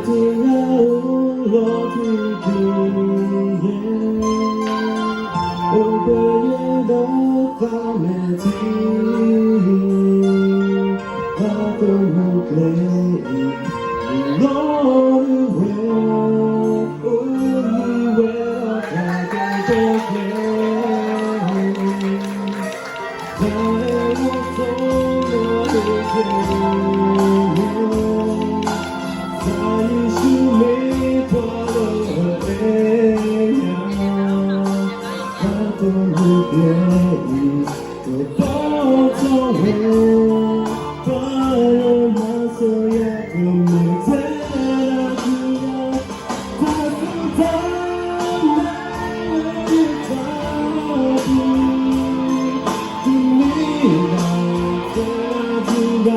တဂၤအိၣ်လီၤတက့ၢ်ယဲ, အိၣ်ပှဲၤယဲဒီးသးမဲာ်ထံ, တၢ်သရူးကျဲအံၤ လီၤဒုးဝဲ, အိၣ်လံဝဲဒီးတၢ်ကပီၤကျဲ တၢ်အဲၣ်လီၤဆိလီၤဟ့ၣ်က့ၤယဲ, ကစၢ်ယ့ၣ်ၡူးမ့ၢ်ပှၤလၢအအဲၣ်ယၤ, တၢ်သရူးကျဲအံၤ ကပီၤထီၣ်ဝဲ, ပှၤလၢမၤစၢၤယၤကမ့ၢ်ထဲတဂၤ ကဲ တဂ့ၤဘၣ်. အိၣ်ပှဲၤယဲဒီးသးမဲာ်ထံ, တၢ်သရူးကျ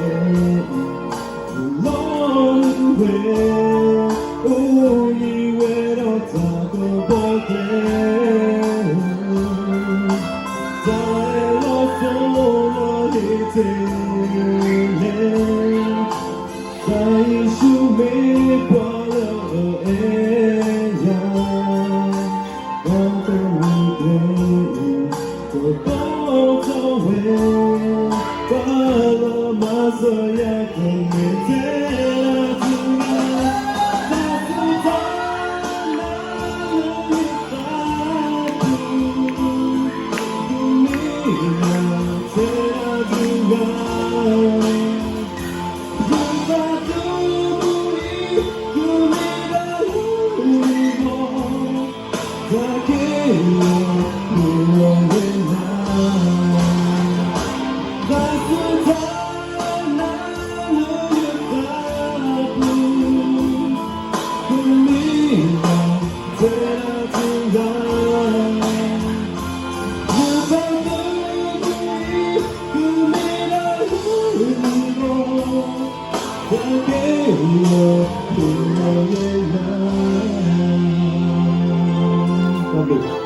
ဲအံၤ လီၤဒုးဝဲ, အိၣ်လံဝဲဒီးတၢ်ကပီၤကျဲ, တၢ်အဲၣ်လီၤဆိလီၤဟ့ၣ်ထဲလဲၣ်. ကစၢ်ယ့ၣ်ၡူးမ့ၢ်ပှၤလၢအအဲၣ်ယၤ, တၢ်သရူးကျဲအံၤ ကပီၤထီၣ်ဝဲ, ပှၤလၢမၤစၢၤယၤကမ့ၢ်ထဲတဂၤ, တၢ်သရူးကျဲအံၤ ကမ့ၢ်ထဲတဂၤ တၢ်ဘျုး